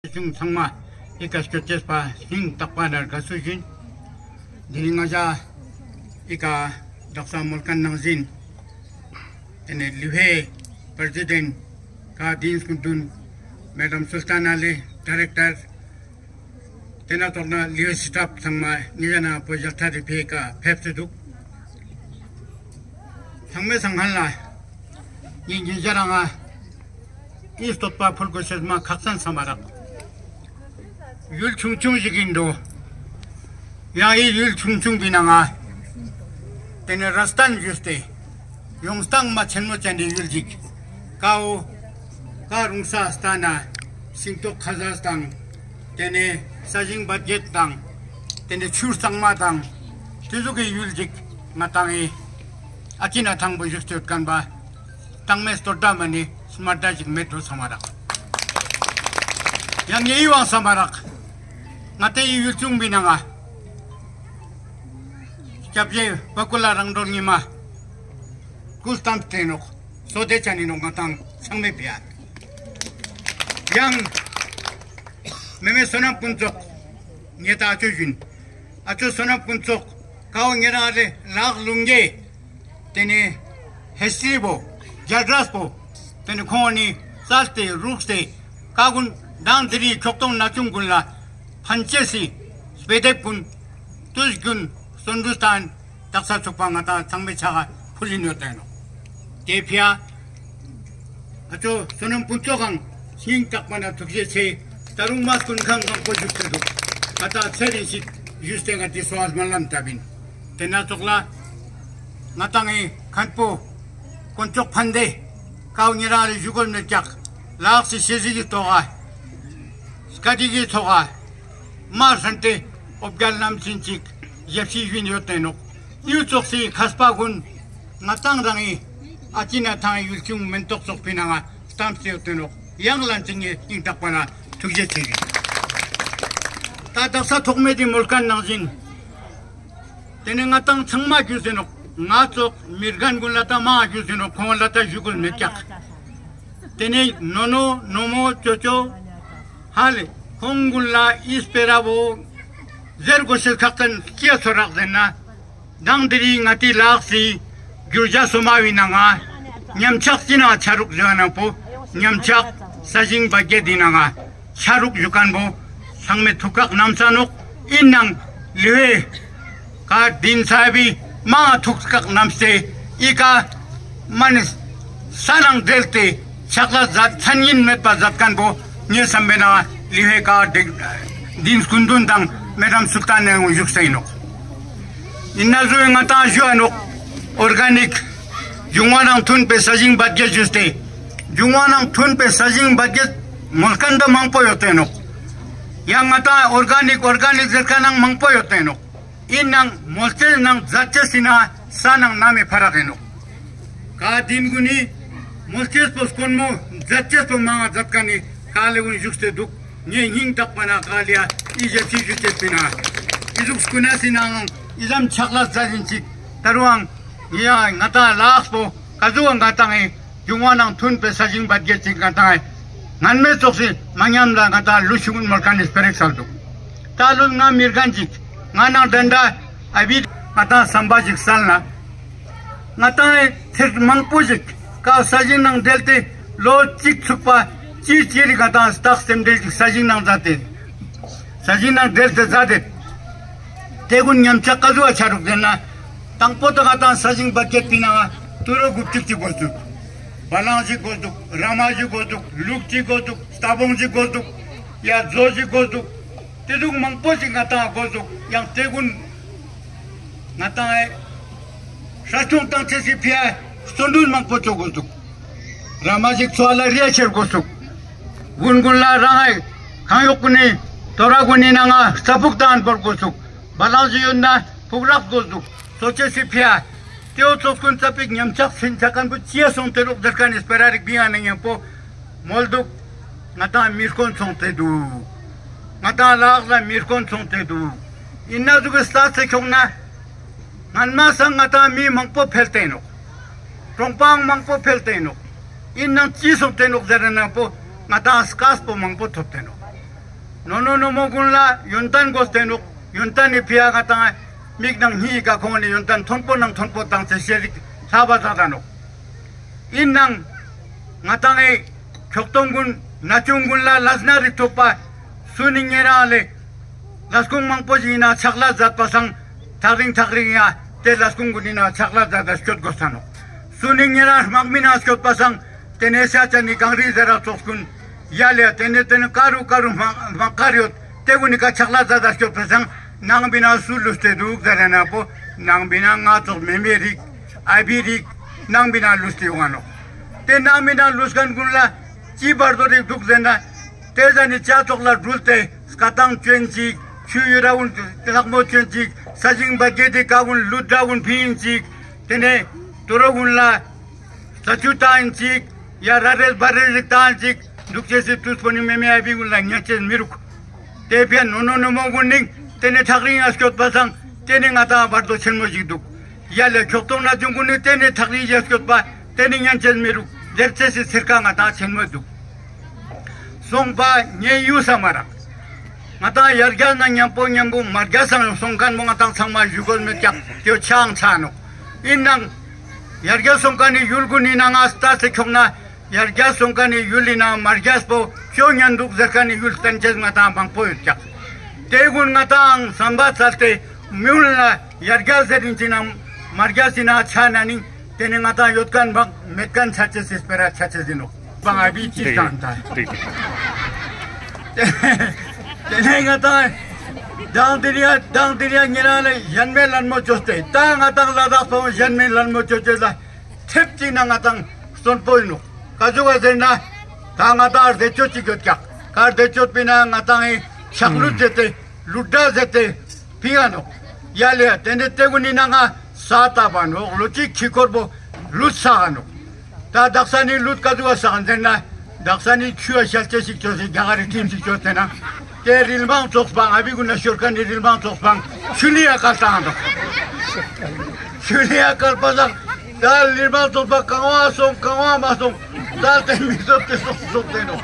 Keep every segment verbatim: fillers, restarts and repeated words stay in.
ཆུང་ཚང་མ་ཨི་ཀ་སྐྱོད་ཅེས་པ་སྙིང་ཐག་པ་ནས་དགའ་བསུ་ཞུ་ཡིན། དེ་རིང་ང་ཞ་ཨི་ཀ་དག་ས་མོལ་ཁན་ནང་བཞིན་ཏེ་ནེ་ལི་ཧེ་པྲེ་སི་ཌེན་ཀ་དིན་སྐུ་མདུན་མེ་ཌམ་སུལ་ཏཱན་ཨ་ལི་ཌི་རེག་ཊར། ཏེ་ན་ཐོག་ན་ལི་ཧེ་སི་ཊཕ་ཚང་མ་ཉེ་ཞ་ན་པོ་ཞག་ཐ་རི་ཕེ་ཀ་ཕེབས་སེ་འདུག། ཚང་མའི་སང་ཁན་ལ་ངས་ཉེ་ཞ་རང་ང་ཨི་བསྟོད་པ་ཕུལ་དགོས་ཤེས་མ་ཁག་ཅན་སམ་མ་རག། ཡུལ་ཆུང་ཆུང་ཞིག་ཨིན་འགྲོ། ཡང་ཨི་ཡུལ་ཆུང་ཆུང་པའི་ནང་ང་ཏེ་ནེ་ར་སྟན་ཞུས་ཏེ་ཡོང་སྟངས་མ་ཆེན་མོ་ཅན་ནི་ཡུལ་ཞིག་ཀ་བོ་ཀ་རུང་ས་སྟན་ན་ཤིང་ཏོག་ཁ་ཟས་དང་ཏེ་ནེ་ས་ཞིང་འབད་རྒྱས་དང་ཏེ་ནེ་ཆུ་གཙང་མ་དང་ཏེ་ཟུག་གི་ཡུལ་ཞིག་ང་ཏང་ཨི་ཨ་ཅི་ན་ཐང་པོ་ཞུགས་ཏེ་ཡོད་ཁན་པ་ཏང་མེད་སྟོད་ད་མ་ནེ་སྨད་ད་ཞིག་མེད་དོ་སམ་མ་རག། ཡང་ངའི་ཡིད་དབང་སམ་མ་རག། ང་ཏེ་ཡི་ཡུལ་ཆུང་པའི་ནང་ང་སྐྱབས་རྗེ་བ་ཀུ་ལ་རང་གྲོལ་ཉི་མ་སྐུ་བལྟམས་ཏེ་ནོག། སོ་ཏེ་ཆ་ནི་ནོག་ང་ཏང་ཚང་མའི་ཕི་ཡ། ཡང་མེ་མེ་བསོད་ནམས་ཕུན་ཚོགས་ངེ་ད་ཨ་ཅོ་ཞུན། ཨ་ཅོ་བསོད་ནམས་ཕུན་ཚོགས་ཀ་བོ་ཉེ་རང་ལེ་ལག་ལུང་གེ་ཏེ་ནེ་ཧི་སི་ཊི་རི་བོ་རྒྱལ་རབས་པོ་ཏེ་ནེ་ཁོང་ནི་བཙལ་ཏེ་རུག་སྟེ་ཀ་གུན་དང་དེ་རིང་ཁྱོག་ཐོང་ན་ཆུང་གུན་ལ་ཕན་ཅེས་སི་སྤེ་ར་དེབ་གུན་ཏུས་གུན་སོན་རུས་ཏང་དག་ས་ཚུགས་པ་ང་ཏང་ཚང་མའི་ཕྱག་ཕུལ་ལིན་ཡོད་ཏེ་ནོག། ཏེ་ཕི་ཡ་ཨ་ཅོ་བསོད་ནམས་ཕུན་ཚོགས་ཁང་སྙིང་ཐག་པ་ནེ་ཐུགས་རྗེ་ཆེ། ད་རུང་མ་སྐུ་ཁང་ཁང་པོ་ཞུགས་ཏེ་འདུག། ང་ཏང་ཚེ་རིང་ཞིག་ཞུས་ཏེ་ང་ཏི་སོ་ཨ་སྨོན་ལམ་བཏབ་ཨིན། ཏེ་ན་ཙོགས་ལ་ང་ཏང་ངི་མཁན་པོ་དཀོན་མཆོག་ཕན་བདེ་ཀ་བོ་ཉེ་རང་ལེ་ཞུ་གོས་མེད་ཀྱག། ལགས་སི་ཤེས་རིག་གི་ཐོག་ག་སྐད་ཡིག་གི་ཐོག་ག་མ་ཧྲན་ཏེ་འོ་བརྒྱལ་ནམ་ཞིན་ཅིག་ཞབས་ཕྱི་ཞུ་ཡིན་ཡོད་ཏེ་ནོག། ཡུལ་ཙོགས་སི་མཁས་པ་གུན་ང་ཏང་རང་ངི་ཨ་ཅི་ན་ཐང་ཡུལ་ཆུང་མེན་ཏོག་ཙོགས་པའི་ནང་ང་བལྟམས་ཏེ་ཡོད་ཏེ་ནོག། ཡང་ལན་ཅིག་ངས་སྙིང་ཐག་པ་ནེ་ཐུགས་རྗེ་ཆེ་ཞུ་ཡིན། ད་དག་ས་ཐོག་མེད་དི་མོལ་ཁན་ནང་བཞིན་ཏེ་ནེ་ང་ཏང་ཚང་མ་རྒྱུས་ཨིན་ནོག། ང་ཙོགས་མི་རྒན་གུན་ལ་ད་མང་རྒྱུས་ཨིན་ནོག། ཁོང་ལ་ད་ཞུ་གོས་མེད་ཀྱག། ཏེ་ནེ་ནོ་ནོ་ནོ་མོ་ཅོ་ཅོ་ཧ་ལེ་ཁོང་གུན་ལ་ཨི་སྤེ་ར་བོ་ཟེར་གོས་ཤེས་ཁག་ཅན་ཅི་ཡ་ཚོར་རག་ཟེར་ན། དང་དེ་རིང་ང་ཏི་ལགས་སི་གྱུར་ཇ་སོ་མ་བི་ནང་ང་ཉམས་ཆག་ཅི་ན་ཆ་རུག་ཟེར་ན་པོ་ཉམས་ཆག་ས་ཞིང་བ་གེ་དི་ནང་ང་ཆ་རུག་ཞུ་ཁན་བོ་ཚང་མའི་ཐུགས་ཁག་ནམ་ས་ནོག། ཨིན་ནའང་ལི་ཧེ་ཀ་དིན་ས་བི་མ་ཐུགས་ཁག་ནམ་སྟེ་ཨི་ཀ་མ་ནེ་ས་ནང་འབྲེལ་ཏེ་ཕྱག་ལས་མཛད་མཚན་ཉིད་མེད་པ་མཛད་ཁན་བོ་ངའི་སམ་པའི་ནང་ལི་ཧེ་ཀ་དིན་སྐུ་མདུན་དང་མེ་ཌམ་སུལ་ཏཱན་ནེ་ཞུགས་ཏེ་ཨིན་ནོག། ཨིན་ན་ཟུག་ང་ཏང་ཞུ་འ་ནོག། ཨོར་ག་ནིག་འབྱུང་བ་དང་མཐུན་པའི་ས་ཞིང་བ་གེ་ཞུས་ཏེ། འབྱུང་བ་དང་མཐུན་པའི་ས་ཞིང་བ་གེ་མོལ་ཁན་ད་མང་པོ་ཡོད་ཏེ་ནོག། ཡང་ང་ཏང་ཨོར་ག་ནིག་ཨོར་ག་ནིག་ཟེར་ཁན་ནང་མང་པོ་ཡོད་ཏེ་ནོག། ཨིན་ནའང་མོལ་ཅེས་ནང་མཛད་ཅེས་ཨིན་ན་ས་ནང་ནམ་མེ་ཕ་རག་ཨིན་ནོག། ཀ་དིན་གུན་ནི་མོལ་ཅེས་པོ་དཀོན་མོ་མཛད་ཅེས་པོ་མང་ང་མཛད་ཁན་ནི་ཀ་ལེ་གུན་ཞུགས་ཏེ་འདུག། ངའི་སྙིང་ཐག་པ་ནེ་ཀ་ལེ་ཡ་ཨི་ཞབས་ཕྱི་ཞུ་ཅེས་པིན་ན། ཨི་ཟུག་སྐུ་ན་སི་ནང་ཨི་ཙམ་ཕྱག་ལས་མཛད་ཡིན་ཅིག་ད་རུང་ཡང་ང་ཏང་ལགས་པོ་ཀ་ཟུག་ང་ཏང་ཨེ་འབྱུང་བ་དང་མཐུན་པའི་ས་ཞིང་བ་གེ་ཅིག་ང་ཏང་ཨེ་ངན་མེད་ཙོགས་སི་མ་ཉམས་ལ་ང་ཏང་ལུས་ཤུགས་མོལ་ཁན་ནི་སྤེ་ར་ཞིག་སལ་འདུག། ད་ལོ་ང་མི་རྒན་ཅིག་ང་ནང་དན་ད་ཨ་བི་ང་ཏང་སམ་པ་ཞིག་སལ་ན། ང་ཏང་ཨེ་ཚེ་མང་པོ་ཞིག་ཀ་ས་ཞིང་ནང་འབྲེལ་ཏེ་ལོ་གཅིག་ཚུགས་པ་ཅི་ཅི་རིག་ང་ཏང་སྟག་སེམས་འབྲེལ་ཅིག་ས་ཞིང་ནང་མཛད་དེ། ས་ཞིང་ནང་འབྲེལ་ཏེ་མཛད་དེ། ཏེ་གུན་ཉམས་ཆག་ཀ་ཟུག་ཆ་རུག་ཟེར་ན། དང་པོ་ཏ་ང་ཏང་ས་ཞིང་བ་གེ་པི་ནང་ང་ཏུ་རུ་དགུ་བཅུ་ཅིག་གོས་དུག། བ་ལང་ཞིག་གོས་དུག། ར་མ་ཞིག་གོས་དུག། ལུག་ཅིག་གོས་དུག། སྟ་བོང་ཞིག་གོས་དུག། ཡ་ཛོ་ཞིག་གོས་དུག། ཏེ་ཟུག་མང་པོ་ཞིག་ང་ཏང་གོས་དུག། ཡང་ཏེ་གུན་ང་ཏང་ཨེ་སྲ་ཆུང་ཏང་ཅེས་སི་ཕི་ཡ་བརྩོན་འགྲུས་མང་པོ་ཅོ་གོས་དུག། ར་མ་ཞིག་ཚོ་ལ་རི་ཡ་ཆེར་གོས་དུག། གུན་གུན་ལ་རང་ཨེ་གང་ཡོག་གུན་ནི་ཏོ་ར་གུན་ནི་ནང་ང་རྩྭ་ཕུག་ཏང་བོར་གོས་དུག། བ་ལང་ཞིག་ཡོད་ན་ཕུག་རག་གོས་དུག། སོ་ཅེས་སི་ཕི་ཡ། ཏེའོ་ཙོགས་གུན་ཙ་པིག་ཉམས་ཆག་སིན་ཆ་ཁན་བོ་ཅི་ཡ་སོང་སྟེ་རུག་ཟེར་ཁན་ནི་སྤེ་ར་རིག་པིན་ཡང་ན་ཉམ་པོ་མོལ་དུག། ང་ཏང་མི་དཀོན་སོང་སྟེ་དུག། ང་ཏང་ལགས་ལ་མི་དཀོན་སོང་སྟེ་དུག། ཨིན་ན་ཟུག་གི་ལྟས་ཏེ་ཁྱོང་ན། སྔན་མ་སང་ང་ཏང་མི་མང་པོ་ཕེལ་ཏེ་ཨིན་ནོག། གྲོང་པའང་མང་པོ་ཕེལ་ཏེ་ཨིན་ནོག། ཨིན་ནའང་ཅི་སོང་སྟེ་ཨིན་ནོག་ཟེར་ན་པོ་ང་ཏང་སྐས་པོ་མང་པོ་ཐོབ་སྟེ་ཨིན་ནོག། ནོ་ནོ་ནོ་མོ་གུན་ལ་ཡོན་ཏན་གོས་ཏེ་ནོག། ཡོན་ཏན་ནི་ཕི་ཡ་ང་ཏང་མིག་ནང་ཉི་ཡི་ཀ་ཁོང་ནི་ཡོན་ཏན་ཐོན་པོ་ནང་ཐོན་པོ་ཏང་ཅེས་ཤེས་རིག་ལྷ་བ་ཛད་ད་ནོག། ཨིན་ནའང་ང་ཏང་ངི་ཁྱོག་ཐོང་གུན་ན་ཆུང་གུན་ལ་ལས་སྣ་རིག་ཐོབ་པ་སུ་ནི་ཉེ་རང་ལེ་ལས་ཁུངས་མང་པོ་ཞིག་ཨིན་ན་ཆག་ལས་ཛད་པ་སང་ཐག་རིང་ཐག་རིང་ཡ་ཏེ་ལས་ཁུངས་གུན་ཨིན་ན་ཆག་ལས་ཛད་ད་སྐྱོད་གོས་ས་ནོག། སུ་ནི་ཉེ་རང་དམག་མི་ན་སྐྱོད་པ་སང་ཏེ་ནེ་ཤ་ཆ་ནི་གངས་རི་ཟེར་ར་ཙོགས་གུན་ཡ་ལེ་ཏེ་ནེ་ཏེ་ནེ་ཀ་རུ་ཀ་རུ་དམག་དམག་སྒར་ཡོད། ཏེ་གུན་ནི་ཀ་ཆག་ལས་ཛད་ད་སྐྱོད་པ་སང་ནང་པའི་ནང་སུ་ལུས་ཏེ་དུག་ཟེར་ན་པོ་ནང་པའི་ནང་ང་ཙོགས་མེ་མེ་རིག་ཨ་བི་རིག་ནང་པའི་ནང་ལུས་ཏེ་ཡོང་ང་ནོག། ཏེ་ནང་པའི་ནང་ལུས་ཁན་གུན་ལ་ཅི་བར་དོ་རིག་དུག་ཟེར་ན་ཏེ་ཟ་ནི་ཅ་ཙོགས་ལ་དྲུལ་ཏེ་སྐད་ཏང་ཅོན་ཅིག་ཆུ་ཡུ་ར་གུན་ལག་མོ་ཅོན་ཅིག་ས་ཞིང་བ་གེ་ཏེ་ཀ་གུན་ལུད་ར་གུན་ཕིན་ཅིག་ཏེ་ནེ་ཏོ་རོ་གུན་ལ་ས་ཆུ་ཏང་ཅིག་ཡ་ར་རེས་བ་རེས་རིག་ཏང་ཅིག་དུག་ཅེས་སི་ཏུས་པོ་ནི་མེ་མེ་ཨ་བི་གུན་ལ་ཉན་ཅེས་མི་རུག། ཏེ་ཕི་ཡ་ནོ་ནོ་ནོ་མོ་གུན་ནི་ཏེ་ནེ་ཐག་རིང་ཡ་སྐྱོད་པ་སང་ཏེ་ནེ་ང་ཏང་བར་དོ་ཆེན་མོ་ཞིག་དུག། ཡ་ལེ་ཁྱོག་ཐོང་ན་ཆུང་གུན་ནི་ཏེ་ནེ་ཐག་རིང་ཡ་སྐྱོད་པ་ཏེ་ནེ་ཉན་ཅེས་མི་རུག། ལེབ་ཅེས་སི་ཚེར་ཀ་ང་ཏང་ཆེན་མོ་དུག། སོང་པ་ངའི་ཡུལ་ས་མ་རག། ང་ཏང་ཡར་རྒྱས་ན་ཉམ་པོ་ཉམ་པོ་མར་རྒྱས་སང་སོང་ཁན་བོ་ང་ཏང་ཚང་མ་ཞུ་གོས་མེད་ཀྱག་ཏེ་ཆའང་ཆ་ནོག། ཨིན་ནའང་ཡར་རྒྱས་སོང་ཁན་ནི་ཡུལ་གུན་ནི་ནང་ང་ལྟས་ཏེ་ཁྱོང་ན་ཡར་རྒྱས་སོང་ཁན་ནི་ཡུལ་ལི་ནང་མར་རྒྱས་པོ་ཅོ་ཉན་དུག་ཟེར་ཁན་ནི་ཡུལ་སྟན་ཅེས་ང་ཏང་མང་པོ་ཡོད་ཀྱག། ཏེ་གུན་ང་ཏང་སམ་པ་ཙལ་ཏེ་མི་ཡུལ་ལ་ཡར་རྒྱས་ཟེར་ཨིན་ཅི་ན་མར་རྒྱས་ཨིན་ན་ཆ་ན་ནི་ཏེ་ནེ་ང་ཏང་ཡོད་ཁན་བག་མེད་ཁན་ཆ་ཅེས་སི་སྤེ་ར་ཆ་ཅེས་ཨིན་ནོག། བང་ཨ་བི་ཅི་ཏང་ད། ཏེ་ནེ་ང་ཏང་དང་དེ་རིང་དང་དེ་རིང་ཉེ་རང་ལ་ཞན་མའི་ལད་མོ་ཅོས་ཏེ་ད་ང་ཏང་ལ་དྭགས་པོ་ཞན་མའི་ལད་མོ་ཅོ་ཅེས་ལ་ཐེབས་ཅིག་ན་ང་ཏང་སོན་པོ་ཨིན་ནོག། ཀ་ཟུག་ག་ཟེར་ན་ད་ང་ཏང་རྡེ་ཅོད་ཅིག་ཡོད་ཀྱག། ཀ་རྡེ་ཅོད་པི་ན་ང་ཏང་ཨེ་ཆག་ལུད་ཟེར་ཏེ་ལུད་ད་ཟེར་ཏེ་ཕིང་ང་ནོག། ཡ་ལེ་ཏེ་ནེ་ཏེ་གུན་ནི་ནང་ང་ས་ཏ་བ་ནོག། ལོ་ཅིག་ཁྱི་ཁོར་པོ་ལུད་ས་ག་ནོག། ད་དག་ས་ནི་ལུད་ཀ་ཟུག་ག་ས་ག་ཟེར་ན་དག་ས་ནི་ཆུ་ཡ་ཤལ་ཅེས་ཤིག་ཅོས་ཏེ་རྒྱ་གར་རི་ཁྲིམས་ཤིག་ཅོས་ཏེ་ན་ཏེ་རིལ་མང་ཙོགས་པང་ཨ་བི་གུན་ན་ཤོར་ཁན་ནི་རིལ་མང་ཙོགས་པང་ཆུ་ལི་ཡ་ཀལ་ཏང་དོག། ཆུ་ལི་ཡ་ཀལ་པ་ལ་ད་རིལ་མང་ཙོགས་པ་གང་བ་སོང་གང་བ་མ་སོང་ད་ཏེ་མི་སོབ་ཏེ་སོབ་སོབ་ཏེ་ནོག།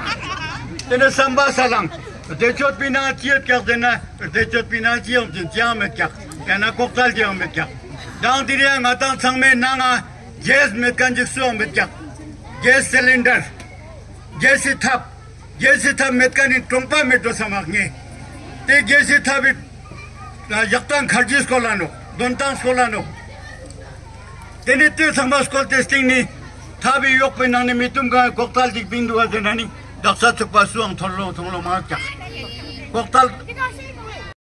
ཏེ་ནེ་སམ་པ་ས་ལང་རྡེ་ཅོད་པི་ན་ཅི་ཡོད་ཀྱག་ཟེར་ན་རྡེ་ཅོད་པི་ན་ཅི་ཡོང་ཅིན་ཅི་ཡང་མེད་ཀྱག། ཡང་ན་ལྐོག་ཏལ་ཅི་ཡང་མེད་ཀྱག། དང་དེ་རིང་ང་ཏང་ཚང་མའི་ནང་ང་གེས་མེད་ཁན་ཅིག་སུའང་མེད་ཀྱག། གེས་སི་ལིན་ཌར། གེས་སི་ཐབ། གེས་སི་ཐབ་མེད་ཁན་ནི་གྲོང་པ་མེད་དོ་སམ་མ་ངེ། ཏེ་གེས་སི་ཐབ་བི་ཡག་ཏང་ཁར་ཇི་སྐོལ་ལ་ནོག། དོན་ཏང་སྐོལ་ལ་ནོག། ཏེ་ནེ་ཏེ་ཚང་མ་སྐོལ་ཏེ་སྟིང་ནེ་ཐབ་བི་ཡོག་པའི་ནང་ནེ་མི་ཏུམ་ག་ལྐོག་ཏལ་ཅིག་བིང་དུག་ག་ཟེར་ན་ནི་དག་ས་ཚུགས་པ་སུའང་ཐོང་ལོང་ཐོང་ལོང་མ་ཀྱག། ལྐོག་ཏལ།